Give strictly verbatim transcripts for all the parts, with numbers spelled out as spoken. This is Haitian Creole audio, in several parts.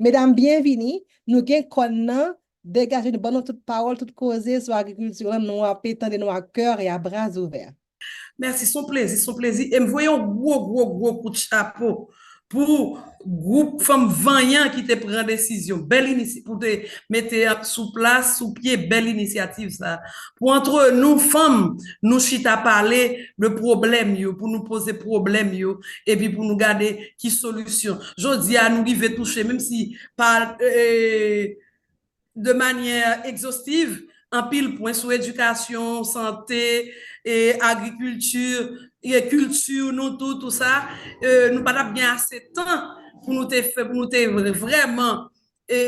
Medam, byenvini. Nou gen kòn nan, degaje nou, ban nou tout pawòl, tout koze sou agrikilti lan, nou ape tande nou a kè e a bra ouvè. Mèsi, se yon plezi, se yon plezi. E m voye yon gwo, gwo, gwo kout chapo pou gwoup fanm vanyan ki te pran desizyon, bèl inisy-, pou te mete sou plas, sou pye, bèl inisyativ sa. Pou antre nou, fanm, nou chita pale de pwoblèm yo, pou nou poze pwoblèm yo, epi pou nou gade ki solisyon. Jodi a, nou rive touche, menm si pa, e, de manyè egzostiv, anpil pwen sou edikasyon, sante, e, agrikilti, e, kilti nou tou, tou sa, e, nou pa t ap gen ase tan pou nou te fè, pou nou te vrèman, e,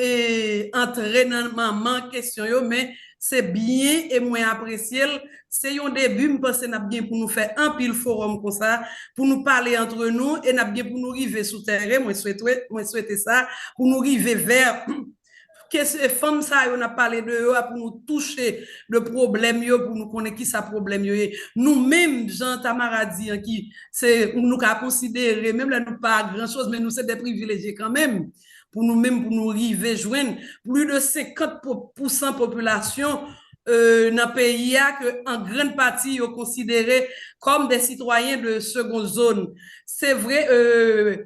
antre nan manman kesyon yo, men se byen e mwen apresye l. Se yon debi, m panse n ap gen pou nou fè anpil fowòm konsa, pou nou pale antre nou e n ap gen pou nou rive sou tèren. Mwen swete, mwen swete sa, pou nou rive vè ke se fanm sa yo n ap pale de yo a, pou nou touche de pwoblèm yo, pou nou konnen ki sa pwoblèm yo ye. Nou menm, jan Tamara di an, ki se, nou ka konsidere, menm lè nou pa gran choz, men nou se de privilejye kanmenm, pou nou menm, pou nou rive jwenn plis de senkant pou san popilasyon, e, nan peyi a, ke an grann pati yo konsidere kòm de sitwayen de segon zòn. Se vre, e,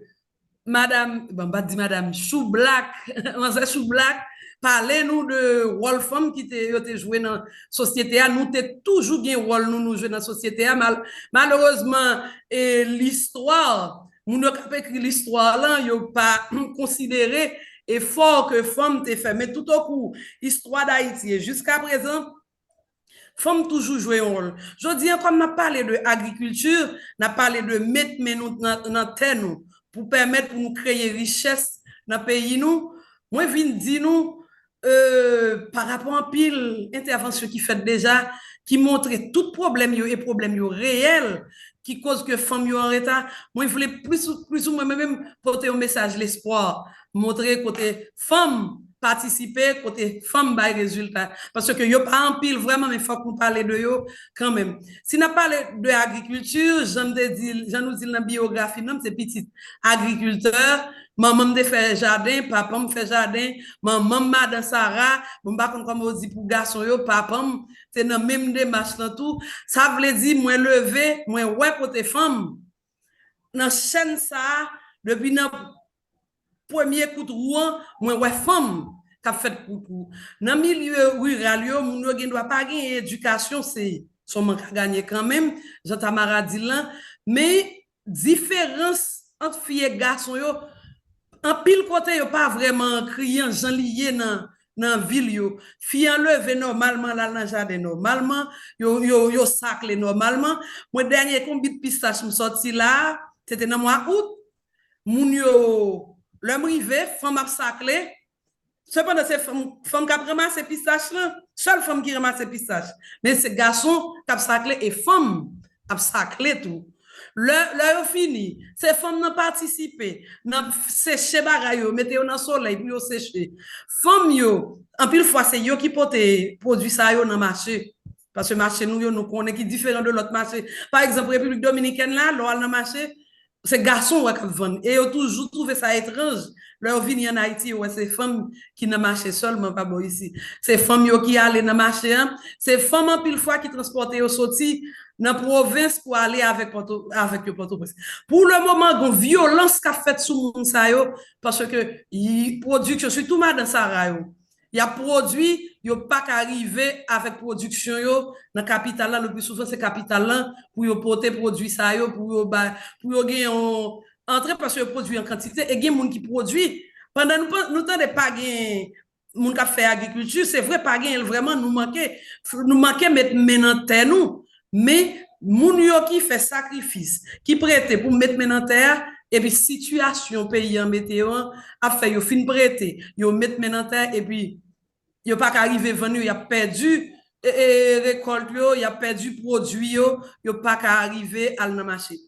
Madam, bon, m pa di madam, Choublak, manzè Choublak, pale nou de wòl fanm ki te, yo te jwe nan sosyete a. Nou te toujou gen wòl nou, nou jwe nan sosyete a. Mal-, malerezman, e listwa, moun yo k ap ekri listwa lan, yo pa konsidere efò ke fanm te fè. Men toutokou istwa Dayiti e jiska prezan, fanm toujou jwe yon wòl. Jodi a, kòm n ap pale de agrikilti, n ap pale de met men nou nan, nan tè nou pou pèmèt pou nou kreye richès nan peyi nou. Mwen vin di nou, e, pa rapò anpil entèvansyon ki fèt deja, ki montre tout pwoblèm yo, e pwoblèm yo reyèl, ki koz ke fanm yo an reta. Mwen vle plis, plis ou mwen menm pote yon mesaj lespwa, montre kote fanm patisipe, kote fanm bay rezilta. Paske yo pa anpil vrèman, men fòk nou pale de yo kanmenm. Si n ap pale de agrikilti, jan m te di, jan nou di l nan biyografi m nan, m se pitit agrikiltè. Manman m te fè jaden, papa m fè jaden, manman m, madan Sara, bon, m pa konn kòman yo di pou gason yo, papa m te nan menm demach lan tou. Sa vle di, mwen leve, mwen wè kote fanm nan chèn sa a, depi nan premye kout wou an, mwen wè fanm k ap fèt kout wou. Nan milye riral yo, moun yo gen dwa pa gen edikasyon, se, se yon mank a ganye kanmenm, jan Tamara di l lan, men diferans ant fi e gason yo, anpil kote yo pa vrèman kriyan jan li ye nan, nan vil yo. Fi an leve nòmalman, l al nan jaden nòmalman, yo, yo, yo sakle nòmalman. Mwen, dènye konbit pistach m sòti la a, se te nan mwa out. Moun yo, lè m rive, fanm ap sakle. Sepandan, se fanm, fanm k ap ranmase pistach lan, sèl fanm ki ranmase pistach. Men se gason k ap sakle e fanm ap sakle tou. Lè, lè yo fini, se fanm nan patisipe nan seche bagay yo, mete yo nan solèy pou yo seche. Fanm yo, anpil fwa, se yo ki pote pwodui sa yo nan mache. Paske mache nou yo, nou konnen ki diferan de lòt mache. Pa egzanp, Repiblik Dominikèn la, lè w al nan mache, se gason w wè k ap vann. E yo toujou twouve sa etranj. Lè yo vini ann Ayiti, yo wè se fanm ki nan mache sèlman pa bò isi. Se fanm yo ki ale nan mache an. Se fanm anpil fwa ki transpòte yo soti nan pwovens pou ale avèk Pòto-, avèk yo Pòtoprens. Pou le moman, gon vyolans k ap fèt sou moun sa yo, paske pwodiksyon, sitou madan Sara yo, y ap pwodui, yo pa ka rive avèk pwodiksyon yo nan kapital la. Le pli souvan, se kapital la pou yo pote pwodui sa yo, pou yo bay, pou yo gen yon antre, paske yo pwodui an kantite, e gen moun ki pwodui. Pandan nou, nou tande pa gen moun k ap fè agrikilti, se vre, pa gen l vrèman, nou manke, nou manke met men nan tè nou. Men, moun yo ki fè sakrifis, ki prete pou met men nan tè a, epi sitiyasyon peyi an mete yo an, ap fè yo fin prete, yo met men nan tè, epi yo pa ka rive vann yo, y ap pèdi, e, e, rekòlt yo, y ap pèdi pwodui yo, yo pa ka rive al nan mache.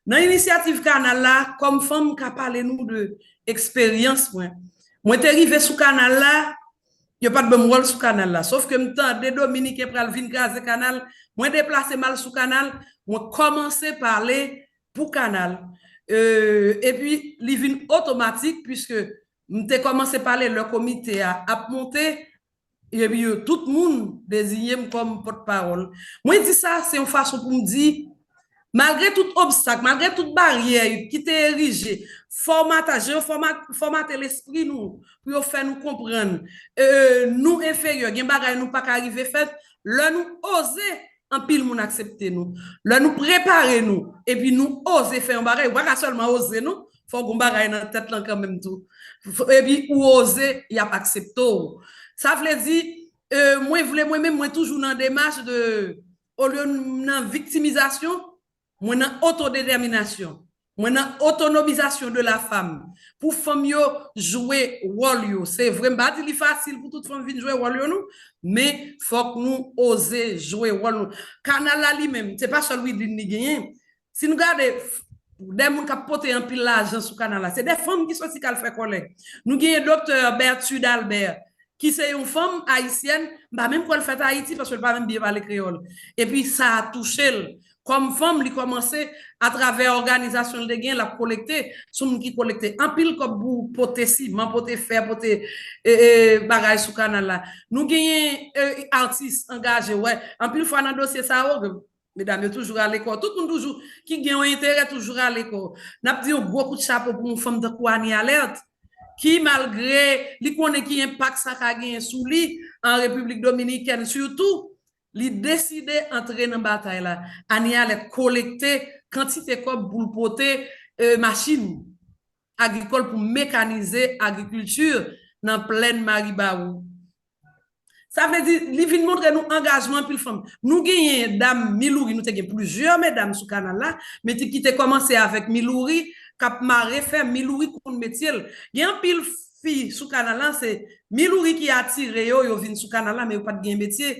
Nan inisyativ kanal la, kòm fanm, m ka pale nou de eksperyans mwen. Mwen te rive sou kanal la, yo pa t ban m wòl sou kanal la. Sòf ke m tande Dominiken pral vin kraze kanal, mwen deplase m al sou kanal, mwen kòmanse pale pou kanal. E, epi, li vin otomatik, piske M te kòmanse pale lè komite a ap monte, epi yo, tout moun deziye m kòm pòtpawòl. Mwen di sa, se yon fason pou m di, malgre tout obstak, malgre tout baryè ki te erije, fòmata, jan yo fòma-, fòmate lespri nou, pou yo fè nou konprann, e, nou enferyè, gen bagay nou pa ka rive fè, lè nou oze, anpil moun aksepte nou. Lè nou prepare nou, epi nou oze fè yon bagay, ou pa ka sèlman oze non, fò w gen yon bagay nan tèt lan kanmenm tou. F-, epi ou oze, y ap aksepte w. Sa vle di, e, mwen vle, mwen menm, mwen toujou nan demach de, olye m nan viktimizasyon, mwen nan otodetèminasyon. Mwen nan otonomizasyon de la femme. Pou fanm yo jwe wòl yo. Se vre, m pa di li fasil pou tout fanm vin jwe wòl yo, non. Men, fòk nou oze jwe wòl nou. Kanal la li menm, se pa sèl Widlin li genyen. Si nou gade, f-, de moun k ap pote anpil lajan sou kanal la, se de fanm ki soti k al fè kòlèk. Nou genyen doktè Berthude Albert, ki se yon fanm ayisyèn, m pa menm kwè l fèt Ayiti, paske l pa menm byen pale kreyòl. Epi sa a touche l. Kòm fanm, li kòmanse, atravè òganizasyon l te gen, l ap kolekte, se yon moun ki kolekte anpil kòb pou pote siman, pote fè, pote, e, e, bagay sou kanal la. Nou genyen, e, atis angaje, wè, anpil fwa nan dosye sa yo, medam yo toujou rale kò. Tout moun toujou ki gen yon enterè toujou rale kò. N ap di yon gwo kout chapo pou yon fanm tankou Annie Alerte, ki malgre li konnen ki enpak sa ka genyen sou li an Repiblik Dominikèn sitou, li deside antre nan batay la. Annie Alerte kolekte kantite kòb pou l pote, e, machin agrikòl pou mekanize agrikilti nan plèn Maribawou. Sa vle di, li vin montre nou angajman anpil fanm. Nou genyen dam Milouri, nou te gen plizyè medam sou kanal la, men te, ki te kòmanse avèk Milouri, k ap mare fè, Milouri konn metye l. Gen anpil fi sou kanal la, se Milouri ki atire yo, yo vin sou kanal la, men yo pa t gen metye.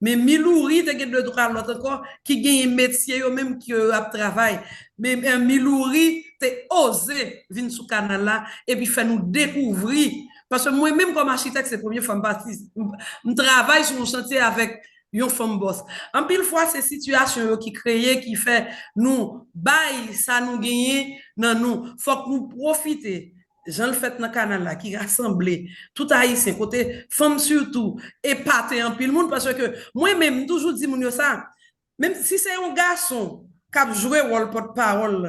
Men Milouri te gen de twa lòt ankò ki genyen metye yo menm ki yo ap travay. Men, men Milouri te oze vin sou kanal la epi fè nou dekouvri. Paske mwen menm kòm achitèk, se premye fwa m pati, m, m travay sou yon chantye avèk yon fanm bòs. Anpil fwa, se sitiyasyon yo ki kreye, ki fè nou bay sa nou genyen nan nou. Fòk nou pwofite. Jan l fèt nan kanal la, ki rasanble tout Ayisyen, kote fanm sitou, epate anpil moun, paske mwen menm, m toujou di moun yo sa, menm si se yon gason k ap jwe wòl pòtpawòl,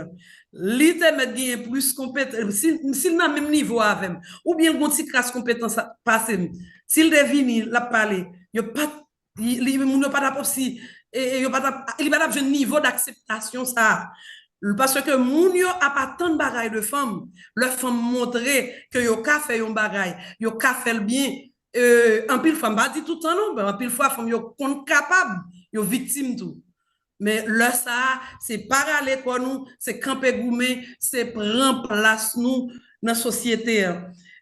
li te mèt genyen plis konpetans, si, si l nan menm nivo avè m, oubyen l gen yon ti kras konpetans pase m, si l te vini, l ap pale, yo pa t, li, li, moun yo pa t ap osi, e, e, yo pa t ap, li pa t ap jwenn nivo dakseptasyon sa a. Paske moun yo ap atann bagay de fanm, lè fanm montre ke yo ka fè yon bagay, yo ka fè l byen, e, anpil fwa, m pa di tout tan non, men anpil fwa fanm yo konn kapab, yo viktim tou. Men lè sa a, se pa rale kò nou, se kanpe goumen, se pran plas nou nan sosyete a.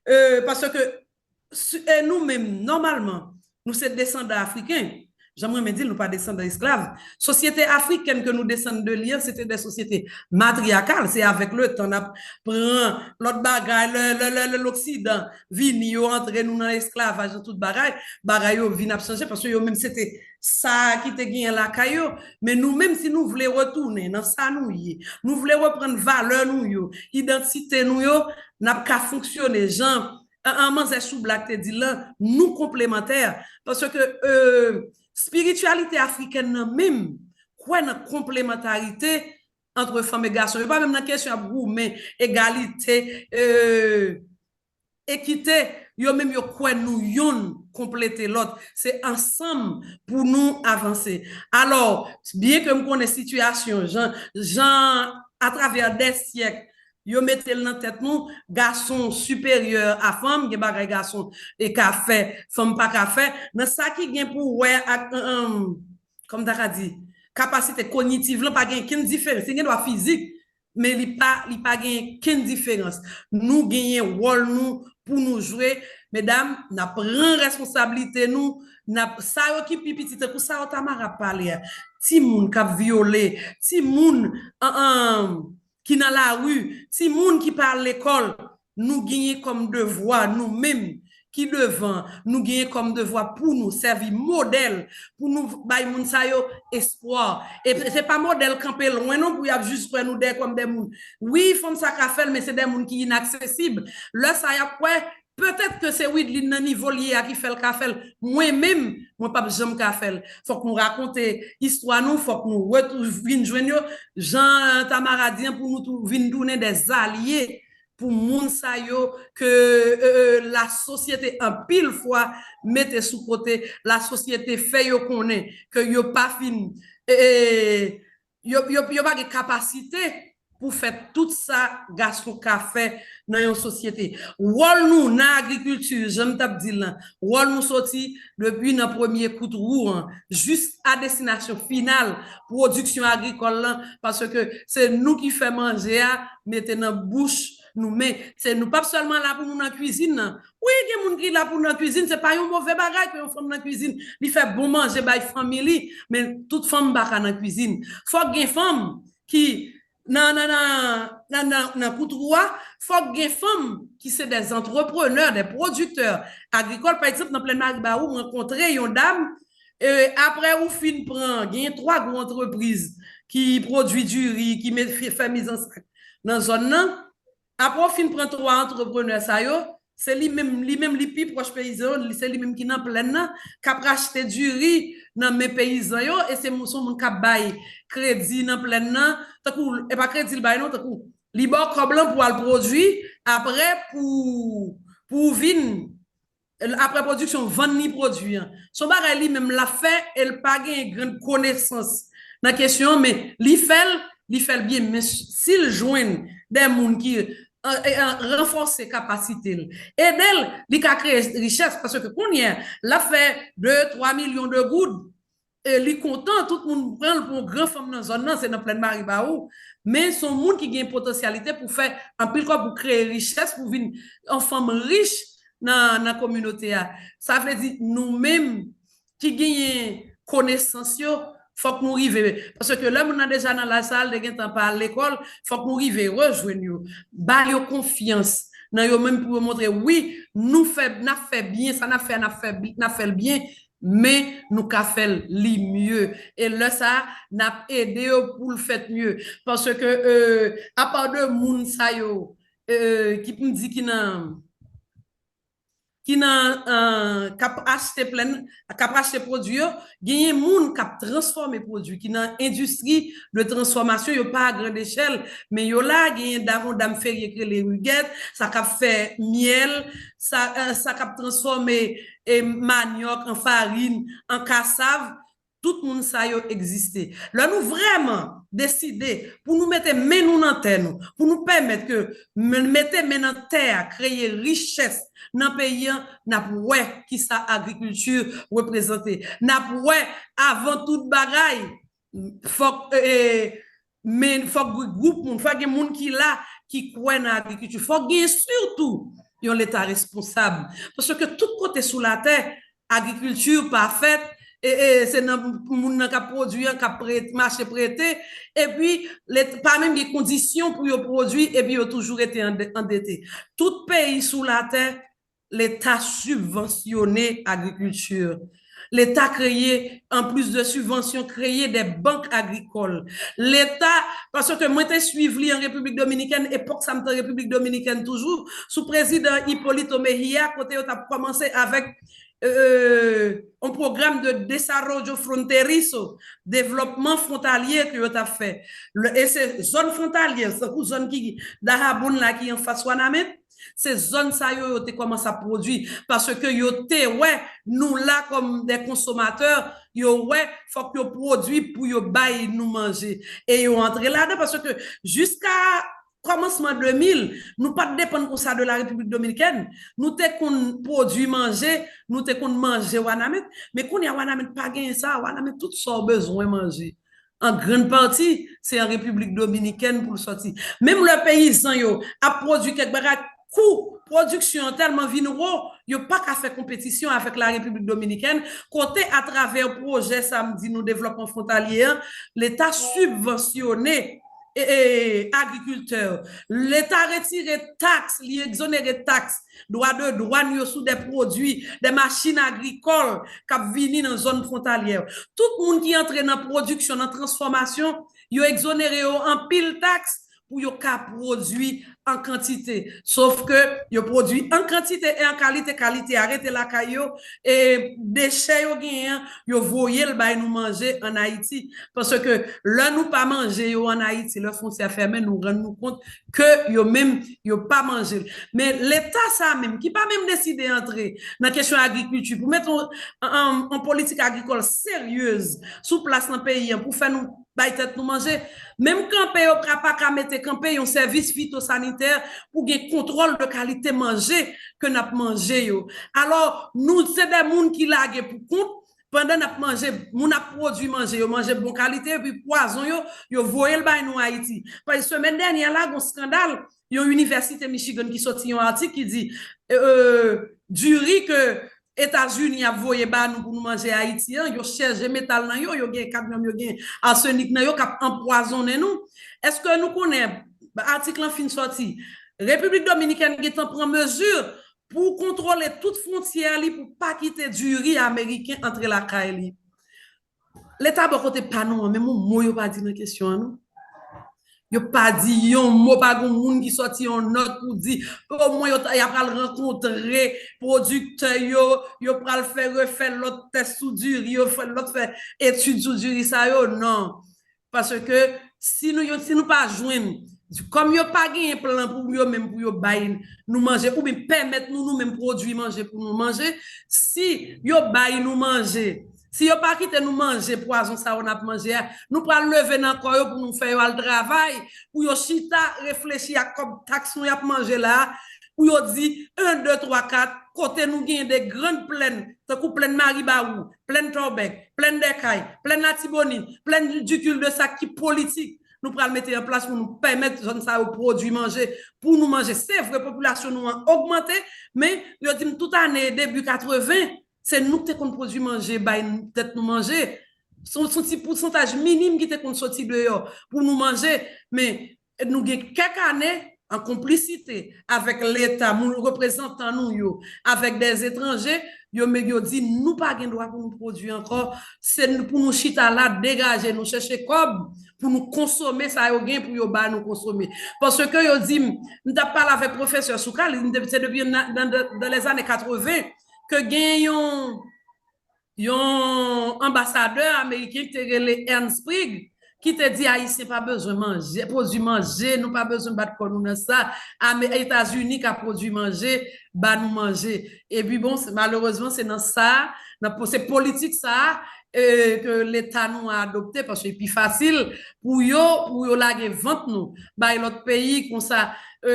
E, paske, si, e nou menm, nòmalman, nou se desandan afriken. Jan m renmen di l, nou pa desandan esklav. Sosyete afrikèn ke nou desann de li an, se te de sosyete matriyakal. Se avèk letan n ap pran lòt bagay, lè, lè, lè, lè loksidan vini, yo antre nou nan esklavaj, nan tout bagay, bagay yo vin ap chanje, paske yo menm se te sa ki te genyen lakay yo. Men nou menm, si nou vle retounen nan sa nou ye, nou vle reprann valè nou yo, idantite nou yo, n ap ka fonksyone jan, an, an, manzè Choublak te di l lan, nou konplemantè. Paske, e, espirityalite afrikèn nan menm kwè nan konplemantarite antre fanm e gason. Yo pa menm nan kesyon ap goumen, egalite, e, ekite, yo menm yo kwè nou yonn konplete lòt. Se ansanm pou nou avanse. Alò, byen ke m konnen sitiyasyon, jan, jan atravè de syèk, yo mete l nan tèt nou, gason siperyè a fanm, gen bagay gason e ka fè, fanm pa ka fè. Nan sa ki gen pou wè ak, an, an, kòm ta ka di, kapasite konyitiv lan, pa gen kenn diferans. Li gen dwa fizik, men li pa, li pa gen kenn diferans. Nou genyen wòl nou pou nou jwe. Medam, n ap pran responsablite nou. N ap, sa yo ki pi piti, tankou sa yo Tamara ap pale a. Timoun k ap vyole, timoun, an, an, ki nan lari, timoun ki pa al lekòl, nou genyen kòm devwa, nou menm, ki devan, nou genyen kòm devwa pou nou sèvi modèl, pou nou bay moun sa yo espwa. E se pa modèl kanpe lwen non pou y ap jis wè nou dèyè kòm dè moun. Wi, fanm sa ka fè l, men se dè moun ki inaksesib. Lè sa y ap wè, petèt ke se Widline nan nivo l ye a ki fè l ka fè l. Mwen menm, mwen p ap janm ka fè l. Fòk nou rakonte istwa nou, fòk nou retou- vin jwenn yo. Jan Tamara di an, pou nou tou- vin tounen dè zalye pou moun sa yo ke euh, euh, la sosyete anpil fwa mete sou kote, la sosyete fè yo konnen ke yo pa fin eh, yo, yo, yo pa gen kapasite pou fè tout sa gason ka fè nan yon sosyete. Wòl nou nan agrikilti, jan m t ap di l lan, wòl nou soti depi nan premye kout wou an, jis a destinasyon final pwodiksyon agrikòl lan, paske se nou ki fè manje a, mete nan bouch nou. Men, se nou p ap sèlman la pou nou nan kwizin nan. Wi, gen moun ki la pou nan kwizin, se pa yon move bagay ke yon fanm nan kwizin. Li fè bon manje bay fanmi li, men tout fanm pa ka nan kwizin. Fòk gen fanm ki nan, nan, nan, nan, nan, nan koutwou a, fòk gen fanm ki se dè antreprenè, dè pwodiktè agrikòl. Pa egzanp, nan Plèn Maribawou, m rankontre yon dam, e, apre ou fin pran, genyen twa gwo antrepriz ki pwodui diri, ki met, fè, fè mizansak nan zòn nan. Apre w fin pran twa antreprenè sa yo, se li menm, li menm li pi pwòch peyizan yo, se li menm ki nan plèn nan, k ap rachte diri nan men peyizan yo, e se moun, se yon moun k ap bay kredi nan plèn nan, tankou, e pa kredi l bay non, tankou, li ba w kòb lan pou w al pwodui, apre pou, pou w vin, apre pwodiksyon, vann li pwodui an. Se yon bagay li menm l ap fè, e l pa gen grann konesans nan kesyon an, men li fè l, li fè l byen. Men si l jwenn dè moun ki ranfòse kapasite l, ede l, li ka kreye richès, paske kounye a, l ap fè de, twa milyon de goud, e li kontan, tout moun pran l pou yon gran fanm nan zòn nan, se nan Plèn Maribawou. Men se yon moun ki gen potansyalite pou fè anpil kòb, pou kreye richès, pou vin yon fanm rich nan, nan kominote a. Sa vle di, nou menm ki genyen konesans yo, fòk nou rive. Paske lè moun nan deja nan laj sa a, l te gentan pa al lekòl, fòk nou rive rejwenn yo, ba yo konfyans nan yo menm pou yo montre, wi, nou fè, n ap fè byen, sa n ap fè, n ap fè, n ap fè l byen, men nou ka fè l li mye. E lè sa a, n ap ede yo pou l fèt mye. Paske, euh, apa de moun sa yo, euh, ki pou m di ki nan, ki nan, euh, k ap achte plèn, k ap achte pwodui yo, genyen moun k ap transfòme pwodui, ki nan endistri de transfòmasyon, yo pa a grand echèl, men yo la, genyen dam, yon dam Ferye k rele Rigèt, sa k ap fè myèl, sa, euh, sa k ap transfòme, e, manyòk an farin, an kasav, tout moun sa yo egziste. Lè nou vrèman deside pou nou mete men nou nan tè nou, pou nou pèmèt ke men, mete men nan tè a, kreye richès nan peyi an, n ap wè kisa agrikilti reprezante. N ap wè, avan tout bagay, fòk, e, e, men fòk gen gwoup moun, fòk gen moun ki la, ki kwè nan agrikilti. Fòk gen sitou yon leta responsab. Paske tout kote sou latè, agrikilti pa fèt, e, e, se nan moun nan k ap pwodui an, k ap prete, mache prete, epi pa menm gen kondisyon pou yo pwodui, epi yo toujou rete ande-, andete. Tout peyi sou latè, Leta sibvansyone agrikilti. Leta kreye, anplis de sibvansyon, kreye de bank agrikòl. Leta, paske mwen te swiv li an Repiblik Dominikèn, epòk sa m te an Repiblik Dominikèn toujou, sou prezidan Hipólito Mejía, kote yo t ap kòmanse avèk, euh, yon pwogram de desarrollo fronterizo, devlòpman fwontalye ke yo t ap fè. E se zòn fwontalye, tankou zòn ki Dahabon la ki anfas Wanament, se zòn sa yo yo te kòmanse ap pwodui, paske yo te wè nou la kòm de konsomatè, yo wè fòk yo pwodui pou yo bay nou manje. E yo antre ladan, paske jiska kòmansman de mil, nou pa t depann konsa de la Repiblik Dominikèn. Nou te konn pwodui manje, nou te konn manje Wanament, men kounye a Wanament pa genyen sa, Wanament tout sa w bezwen manje. An grann pati, se an Repiblik Dominikèn pou l sòti. Menm lè peyizan yo ap pwodui kèk bagay, kou pwodiksyon an tèlman vin wo, yo pa ka fè konpetisyon avèk la Repiblik Dominikèn, kote atravè pwojè sa m di nou devlòpman fwontalye an, Leta sibvansyone e, e, agrikiltè yo. Leta retire taks, li egzonere taks, dwa de dwàn yo sou de pwodui, de machin agrikòl k ap vini nan zòn fwontalyè yo. Tout moun ki antre nan pwodiksyon, nan transfòmasyon, yo egzonere yo anpil taks pou yo ka pwodui an kantite. Sof ke yo pwodui an kantite e an kalite, kalite a rete lakay yo, e dechè yo genyen an, yo voye l bay nou manje ann Ayiti. Paske lè nou pa manje yo ann Ayiti, lè fwontyè fèmen, nou rann nou kont ke yo menm, yo pa manje l. Men Leta sa menm, ki pa menm deside antre nan kesyon agrikilti pou mete yon, yon, yon politik agrikòl seryez sou plas nan peyi an pou fè nou bay tèt nou manje. Menm kanpe yo ka pa ka mete kanpe yon sèvis fitosanitè pou gen kontwòl de kalite manje ke n ap manje yo. Alò, nou se de moun ki lage pou kont, pandan n ap manje, moun ap pwodui manje, yo manje bon kalite, epi pwazon yo, yo voye l bay nou Ayiti. Paske semèn dènyè la, gon skandal, yon inivèsite Michigan ki soti yon atik ki di, euh, diri ke Etazini ap voye ba nou pou nou manje Ayiti an, yo chèje metal nan yo, yo gen kadmyòm, yo gen asenik nan yo k ap anpwazonnen nou. Èske nou konnen, atik lan fin sòti, Repiblik Dominikèn gentan pran mezi pou kontwole tout fwontyè li pou pa kite diri ameriken antre lakay li? Leta bò kote pa nou an, menm yon mo yo pa di nan kesyon an, non. Yo pa di yon mo, pa gen moun ki sòti yon nòt pou di, omwen yo, y ap pral rankontre pwodiktè yo, yo pral fè refè lòt tès sou diri, yo fè lòt fè etid sou diri sa yo, non. Paske si nou, yo, si nou pa jwenn, kòm yo pa genyen plan pou yo menm pou yo bay nou manje, oubyen pèmèt nou, nou menm pwodui manje pou nou manje, si yo bay nou manje, si yo pa kite nou manje pwazon sa yo n ap manje a, nou pral leve nan kò yo pou nou fè yo al travay, pou yo chita reflechi ak kòb taks nou y ap manje la a, pou yo di, en, de, twa, kat, kote nou genyen de grann plèn, tankou plèn Maribawou, plèn Tòbèk, plèn Dèkay, plèn Latibonit, plèn du Cul-de-Sac ki politik, nou pral mete an plas pou nou pèmèt zòn sa yo pwodui manje, pou nou manje. Se vre, popilasyon nou an ogmante, men yo di m tout ane, debi katreven, se nou ki te konn pwodui manje, bay tèt nou manje. Se yon, se yon ti pousantaj minim ki te konn soti deyò pou nou manje, men nou gen kèk ane, an konplisite avèk Leta, moun reprezantan nou yo, avèk dèzetranje, yo menm yo di nou pa gen dwa pou nou pwodui ankò, se pou nou chita la, degaje nou, chèche kòb pou nou konsome sa yo gen pou yo ba nou konsome. Paske yo di m, m t ap pale avèk pwofesè Soukali, m te, se depi nan, nan, nan, nan lèzane katreven, ke gen yon, yon anbasadè ameriken ki te rele Ernst Prigg, ki te di Ayisyen pa bezwen manje, pwodui manje, nou pa bezwen bat kò nou nan sa. Ame-, Etazini ka pwodui manje, ba nou manje. Epi bon, se, malerezman, se nan sa, nan po-, se politik sa, e, ke Leta nou a adopte, paske li pi fasil pou yo, pou yo lage vant nou, bay lòt peyi, konsa, e,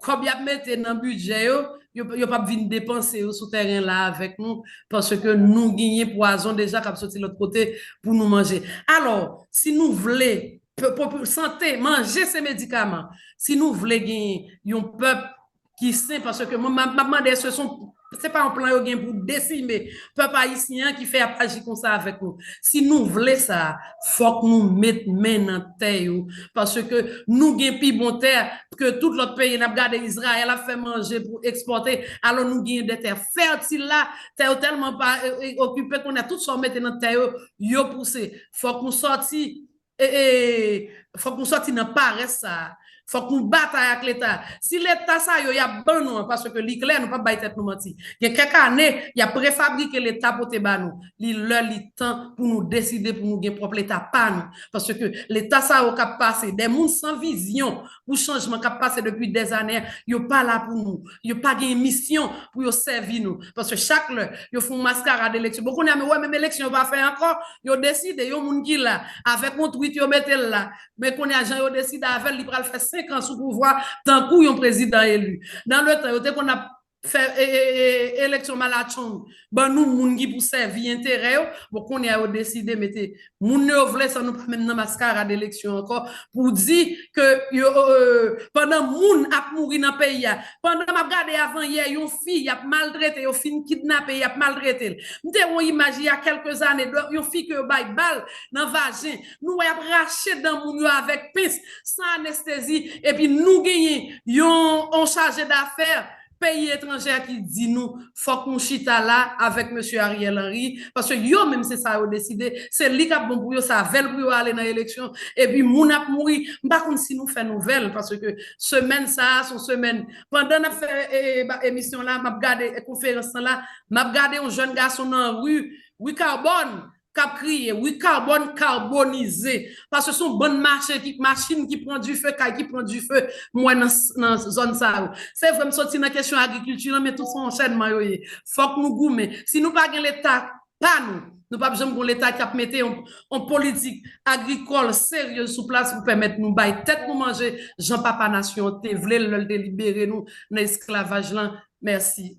kòb y ap mete nan bidjè yo, yo, yo p ap vin depanse yo sou tèren la avèk nou, paske nou genyen pwazon deja k ap soti lòt kote pou nou manje. Alò, si nou vle, pe-, popi-, sante, manje se medikaman. Si nou vle genyen yon pèp ki sen, paske mwen, m ap, m ap mande, èske se yon, se pa yon plan yo gen pou desime pèp ayisyen an ki fè y ap aji konsa avèk nou? Si nou vle sa, fòk nou met men nan tè yo, paske nou gen pi bon tè ke tout lòt peyi. N ap gade Izrayèl ap fè manje pou ekspòte, alò nou genyen de tè fètil la, tè yo tèlman pa, e, e, okipe kounye a, tout sa w mete nan tè yo, yo pouse. Fòk nou sòti, e, e, fòk nou sòti nan parès sa a. Fòk nou batay ak Leta. Si Leta sa yo y ap ban nou an, paske li klè, nou p ap bay tèt nou manti. Gen kèk ane, y ap prefabrike Leta pote ba nou. Li lè, li tan pou nou deside pou nou gen pwòp Leta pa nou. Paske Leta sa yo k ap pase, de moun san vizyon pou chanjman k ap pase depi dèzane, yo pa la pou nou. Yo pa gen misyon pou yo sèvi nou. Paske chak lè yo fè yon maskarad eleksyon, bon, kounye a, men wè, menm eleksyon yo pa fè ankò, yo deside, yon moun ki la, avèk yon tweet yo mete l la. Men kounye a, jan yo deside avè l, li pral fè senk an sou pouvwa tankou yon prezidan eli. Nan letan, yo te konn ap fè e, e, e, eleksyon malatchong, ban nou moun ki pou sèvi enterè yo. Bon, kounye a yo deside mete moun yo vle, san nou pa menm nan maskarad eleksyon ankò, pou di ke yo, euh, pandan moun ap mouri nan peyi a, pandan m ap gade avan yè, yon fi y ap maltrete, yo fin kidnape, y ap maltrete l. M te wè yon imaj il y a quelques années, de yon fi ke yo bay bal nan vajen. Nou wè y ap rache dan moun yo avèk pens, san anestezi, epi nou genyen yon, yon chaje dafè peyi etranjè ki di nou fòk nou chita la avèk mesye Ariel Henry, paske yo menm se sa yo deside, se li k ap bon pou yo, se avè l pou yo ale nan eleksyon, epi moun ap mouri. M pa konn si nou fè nouvèl, paske semèn sa a, se yon semèn, pandan n ap fè e, e, ba- emisyon la, m ap gade e, konferans lan la, m ap gade yon jèn gason nan ri, ri Carbonne, k ap kriye, wi, Carbonne karbonize. Paske se yon bann mache ki, machin ki pran dife, kay ki pran dife, m wè nan, nan zòn sa yo. Se vre, m soti nan kesyon agrikilti lan, men tout se yon anchènman yo ye. Fòk nou goumen. Si nou pa gen leta pa nou, nou p ap janm gen yon leta k ap mete yon, yon politik agrikòl serye sou plas pou pèmèt nou bay tèt nou manje, jan papa nasyon an te vle l lè l te libere nou nan esklavaj lan. Mèsi.